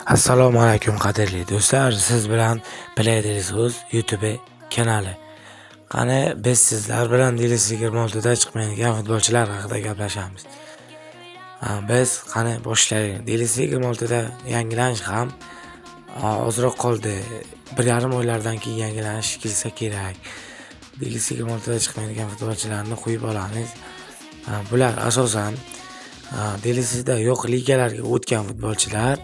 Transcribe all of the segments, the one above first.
Assalomu alaykum, qadrli do'stlar. Siz bilan Playdersuz YouTube kanali. Qani, biz sizlar bilan DLC 26 da chiqmaydigan futbolchilar haqida gaplashamiz. Biz qani boshlaylik. DLC 26 da yangilanish ham ozroq qoldi. 1,5 oylardan keyin yangilanish kelsa kerak. DLC 26 da chiqmaydigan futbolchilarni qo'yib olamiz. Bular asosan DLCda yo'q ligalarga o'tgan futbolchilar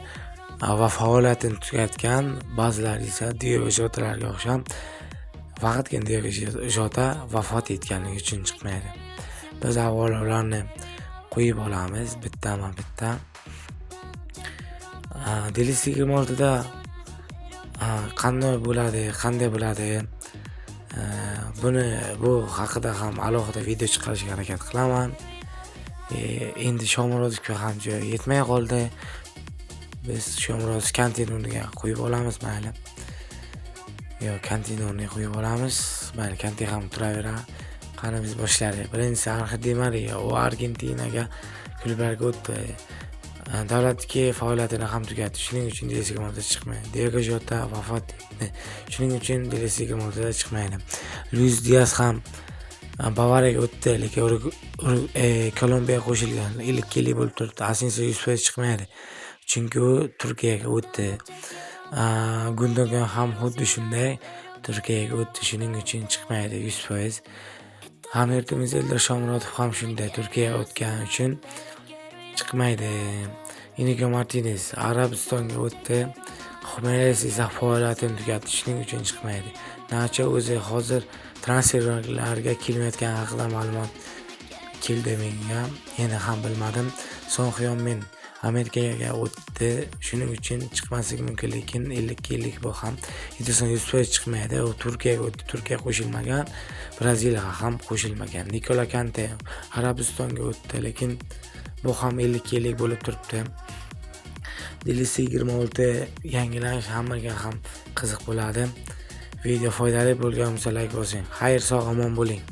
va faoliyatini tugatgan, ba'zilari esa Diogo Jotalarga o'xshab, faqatgina Diogo Jota vafot etganligi uchun chiqmaydi. Biz avvalo ularni qo'yib olamiz bittama-bitta. DLC 26 da qanday bo'ladi, qanday bo'ladi? Buni, bu haqida ham alohida video chiqarishga harakat qilaman. Endi Shomurodovga ham joy yetmay qoldi. Biz Shomurodov Kanteni o'rniga qo'yib olamiz, mayli. Yo'q, Kanteni o'rniga qo'yib olamiz. Mayli, Kante ham turaveradi. Qani, biz boshlaylik. Birinchisi Anxel Di Maria, u Argentinaga klublarga o'tdi. Davlatga faoliyatini ham tugatdi. Shuning uchun DLC 26da chiqmaydi. Diogo Jota vafot etdi. Shuning uchun DLC 26da chiqmaydi. Luis Diaz ham Bavariyaga o'tdi, lekin Kolumbiyaga qo'shilgan. 50-50 bo'lib turibdi. Asensio 100% chiqmaydi. Chunki u Turkiyaga o'tdi. Gundogan ham xuddi shunday Turkiyaga o'tdi. Shuning uchun chiqmaydi 100%. Hamyurtimiz Eldor Shomurodov ham shunday Turkiyaga o'tgani uchun chiqmaydi. Inigo Martinez Arabistonga o'tdi. Xmeles esa faoliyatini tugatdi. Shuning uchun chiqmaydi. Nacho o'zi hozir transferlarga kelmayotgani haqida ma'lumot keldi menga. Yana ham bilmadim. Son Hyon Amerikaga o'tdi. Shuning uchun chiqmasligi mumkin, lekin 50-50 bu ham. Ederson 100% chiqmaydi. U Turkiyaga o'tdi. Turkiya qo'shilmagan. Braziliyaga ham qo'shilmagan. Nikola Kante Arabistonga o'tdi, lekin bu ham 50-50 bo'lib turibdi. DLC 26 yangilanish hammaga ham qiziq bo'ladi. Video foydali bo'lgan bo'lsa, like bosing. Xayr, sog' omon bo'ling.